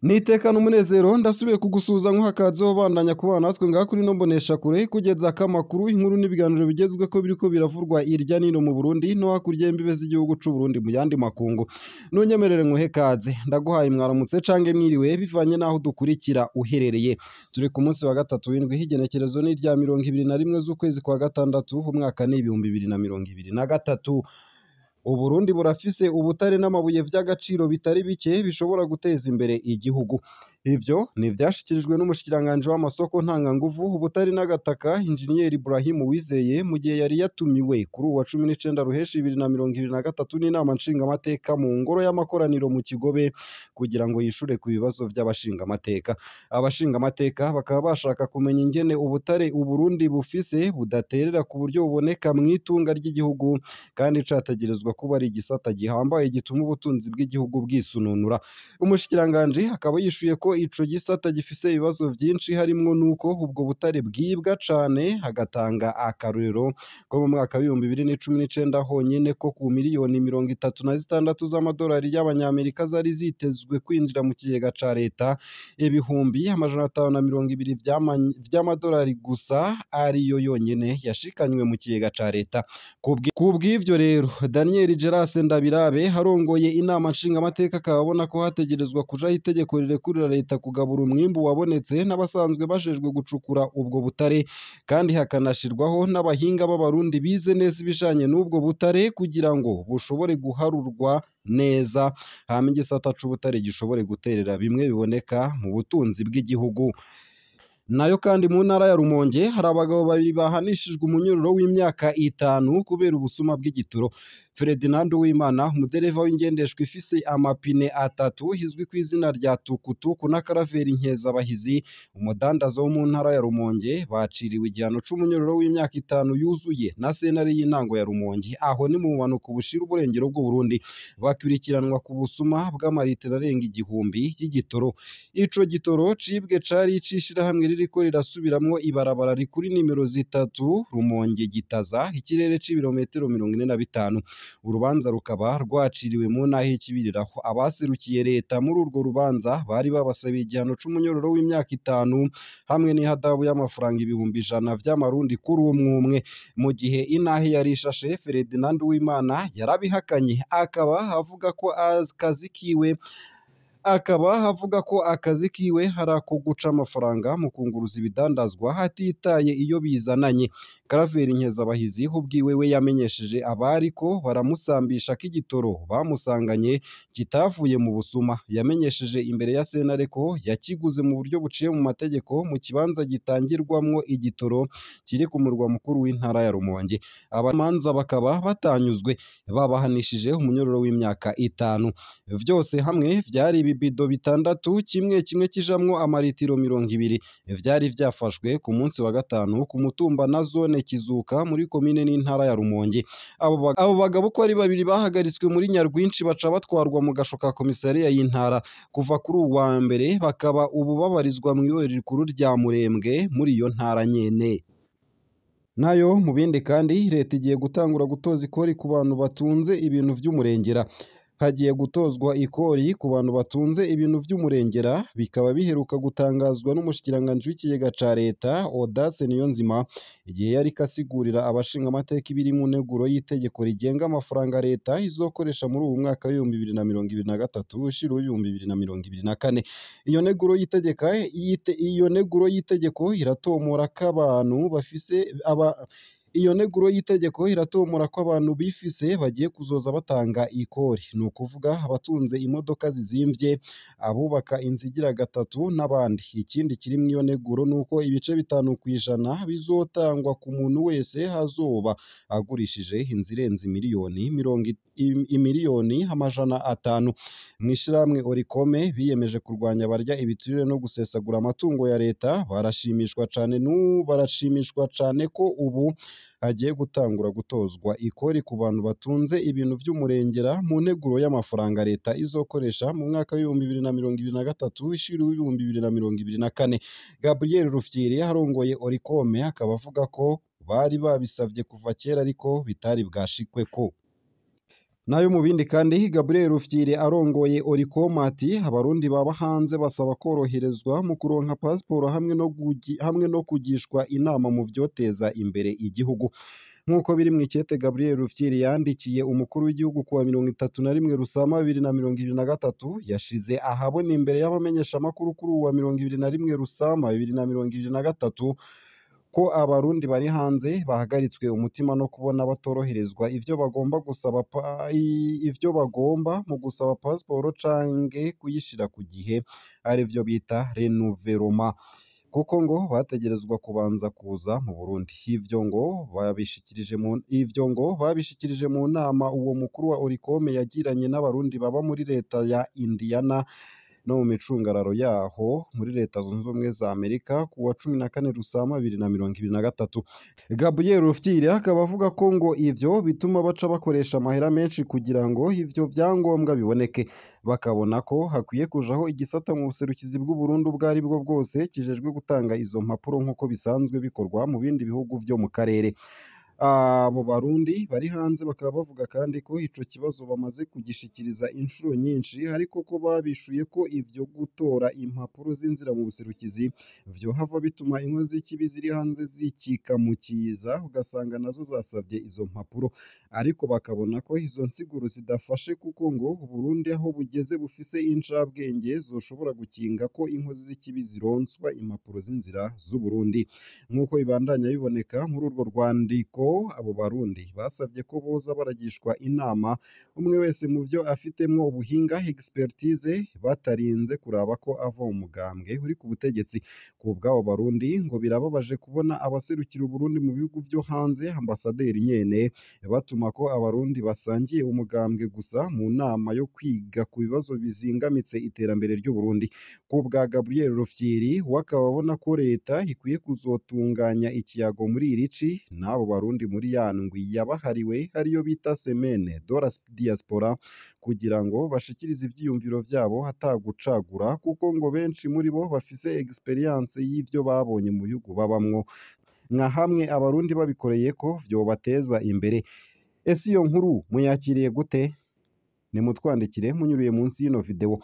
Nitekana umunezero ndasubiye kugusuhuza nkuhakaze ubandanya kubana natwe ngaha kuri ino mboneshakure kugeza ko amakuru inkuru n'ibiganiro bigezweho biriko biravurwa irya nino mu Burundi no hakurya y'imbibe z'igihugu c'u Burundi mu yandi makungu. Nunyemerere nkuhe kaze, ndaguhaye mwaramutse canke mwiriwe bivanye n'aho dukurikira uherereye. Turi ku munsi wa gatatu w'indwi h'igenekerezo ni irya 21 z'ukwezi kwa gatandatu umwaka ni 2023. Uburundi burafise ubutare n'amabuye vy'agaciro bitari bike bishobora guteza imbere igihugu. Ivyo ni ivyashikirijwe n'umushikiranganji w'amasoko ntanganguvu, ubutare n'agataka Injeniyeri Ibrahim Uwizeye mu gihe yari yatumiwe kuri uwa 19 Ruheshi 2023 n'inama nshingamateka mu ngoro y'amakoraniro mu Kigobe kugira ngo yishure ku bibazo vy'abashingamateka. Abashingamateka bakaba bashaka kumenya ingene ubutare Uburundi bufise budaterera ku buryo buboneka mw'itunga ry'igihugu kandi categerezwa kuba ari igisata gihambaye gituma ubutunzi bw'igihugu bwisununura. Umushikiranganji akaba yishuye ko ico gisata gifise ibibazo vyinshi harimwo n'uko ubwo butare bwibwa cane, agatanga akarorero ko mu mwaka w'2019 honyene ko ku miliyoni 36 z'amadolari y'abanyamerika zari zitezwe kwinjira mu kigega ca leta, 520,000 vy'amadolari gusa ariyo yonyene yashikanywe mu kigega ca leta. Kubw'ivyo rero Daniel Gerase Ndabirabe arongoye inama nshingamateka akaba abona ko hategerezwa kujaho itegeko rirekurira leta kugabura umwimbu wabonetse n'abasanzwe bajejwe gucukura ubwo butare, kandi hakanashirwaho n'abahinga b'abarundi bize neza ibijanye n'ubwo butare kugira ngo bushobore guharurwa neza, hama igisata c'ubutare gishobore guterera bimwe biboneka mu butunzi bw'igihugu. Nayo kandi mu ntara ya Rumonge hari abagabo babiri bahanishijwe umunyururo w'imyaka 5 kubera ubusuma bw'igitoro. Ferdinand Uwimana, umudereva w'ingendeshwa ifise amapine 3 izwi ku izina rya tukutuku, na Karaveri Nkezabahizi, umudandaza wo mu ntara ya Rumonge, baciriwe igihano c'umunyururo w'imyaka 5 yuzuye na sentare y'intango ya Rumonge, aho ni mu bumanuko bushira uburengero bw'Uburundi. Bakurikiranwa ku busuma bw'amaritiro arenga 1000 y'igitoro. Ico gitoro cibwe cari ic'ishirahamwe ririko rirasubiramwo ibarabara rikuri nimero 3 Rumonge Gitaza, ikirere c'ibirometero 45. Urubanza rukaba rwaciriwe mu ntara y'Ikibiriraho. Abaserukiye leta muri urwo rubanza bari babasabiye igihano c'umunyororo w'imyaka 5 hamwe n'ihadabu y'amafaranga 100,000 vy'amarundi kuri umwe umwe. Mu gihe intahe yari ishashe, Ferdinand Uwimana yarabihakanye, akaba avuga ko akazi kiwe hari ako guca amafaranga mu kunguruza ibidandazwa hatitaye iyo bizananye. Karaveri Nkezabahizi ubwiwe we yamenyesheje abariko baramusambisha ko igitoro bamusanganye kitavuye mu busuma. Yamenyesheje imbere ya sentare ko yakiguze mu buryo buciye mu mategeko mu kibanza gitangirwamwo igitoro kiri ku murwa mukuru w'intara ya Rumonge. Abamanza bakaba batanyuzwe, babahanishije umunyororo w'imyaka 5. Vyose hamwe vyari ibibido 6 kimwe kimwe kijamwo amaritiro 20 vyari vyafashwe ku munsi wa gatanu ku mutumba na zone Kizuka muri komine n'intara ya Rumonge. Abo bagabo ko ari babiri bahagaritswe muri Nyarwinshi baca batwarwa mu gasho ka komisariya y'intara. Kuva kuri uwa mbere bakaba ubu babarizwa mw'ibohero rikuru rya Murembwe muri iyo ntara nyene. Nayo mu bindi kandi, leta igiye gutangura gutoza ikori ku bantu batunze ibintu vy'umurengera. Hagiye gutozwa ikori ku bantu batunze ibintu vy'umurengera, bikaba biheruka gutangazwa n'umushikiranganji w'ikigega ca leta Audace Niyonzima igihe yariko asigurira abashingamateka ibiri mu nteguro y'itegeko rigenga amafaranga leta izokoresha muri uwu mwaka w'2023 ushira uw'2024. Iyo nteguro y'itegeko iratomora ko abantu bafise aba Iyo nteguro y'itegeko iratomora ko abantu bifise bagiye kuzoza batanga ikori, ni ukuvuga abatunze imodoka zizimvye, abubaka inzu igira 3 n'abandi. Ikindi kiri mw'iyo nteguro nuko ibice 5% bizotangwa ku muntu wese azoba agurishije inzu irenze imiliyoni 500. Mw'ishirahamwe Orikome biyemeje kurwanya abarya ibiturire no gusesagura amatungo ya leta, barashimishwa cane ko ubu hagiye gutangura gutozwa ikori ku bantu batunze ibintu vy'umurengera mu nteguro y'amafaranga leta izokoresha mu mwaka w'2023 ishira uw'2024. Gabriel Rufyiri arongoye Orikome akaba avuga ko bari babisavye kuva kera ariko bitari bwashikweko. Nayo mu bindi kandi, Gabriel Rufyiri arongoye Oricom ati abarundi baba hanze basaba koroherezwa mu kuronka pasiporo hamwe no kugishwa inama mu vyoteza imbere igihugu. Nk'uko biri mw'ikete Gabriel Rufyiri yandikiye umukuru w'igihugu kuwa 31 Rusama 2023, yashize ahabona imbere y'abamenyeshamakuru kuri uwa 21 Rusama 2023 ko abarundi bari hanze bahagaritswe umutima no kubona batoroherezwa ivyo bagomba gusaba ivyo bagomba mu gusaba pasiporo canke kuyishira ku gihe, arivyo bita renouvellement, kuko ngo bategerezwa kubanza kuza mu Burundi. Ivyo ngo babishikirije mu nama uwo mukuru wa Oricom yagiranye n'abarundi baba muri leta ya Indiana no mu micungararo yaho muri Leta Zunze Ubumwe za Amerika kuwa 14 Rusama 2023. Gabriel Rufyiri akaba avuga ko ngo ivyo bituma baca bakoresha amahera menshi kugira ngo ivyo vyangombwa biboneke, bakabona ko hakwiye kujaho igisata mu buserukizi bw'Uburundi ubwo ari bwo bwose kijejwe gutanga izo mpapuro nk'uko bisanzwe bikorwa mu bindi bihugu vyo mu karere. Abo barundi bari hanze bakaba bavuga kandi ko ico kibazo bamaze kugishikiriza inshuro nyinshi, ariko ko babishuye ko ivyo gutora impapuro z'inzira mu buserukizi vyohava bituma inkozi z'ikibi ziri hanze zikika mu kiza, ugasanga nazo zasavye izo mpapuro, ariko bakabona ko izo nsiguro zidafashe kuko ngo Uburundi aho bugeze bufise incabwenge zoshobora gukinga ko inkozi z'ikibi zironswa impapuro z'inzira z'Uburundi. Nk'uko bibandanya biboneka muri urwo rwandiko, abo barundi basavye ko boza baragishwa inama umwe wese mu vyo afitemwo ubuhinga, expertise, batarinze kuraba ko ava mu mugambwe uri ku butegetsi. Ku bw'abo barundi ngo birababaje kubona abaserukira Uburundi mu bihugu vyo hanze, ambasaderi nyene, batuma ko abarundi basangiye umugambwe gusa mu nama yo kwiga ku bibazo bizingamitse iterambere ry'Uburundi. Ku bwa Gabriel Rufyiri, we akaba abona ko leta ikwiye kuzotunganya ikiyago muri iri ci n'abo barundi muri ya ndwi yabahariwe, ariyo bita semaine de la diaspora, kugira ngo bashikirize ivyiyumviro vyabo atagucagura, kuko ngo benshi muri bo bafise experience y'ivyo babonye mu bihugu babamwo, nka hamwe abarundi babikoreye ko vyobateza imbere. Ese iyo nkuru muyakiriye gute? Nimutwandikire munyuriye munsi y'ino video.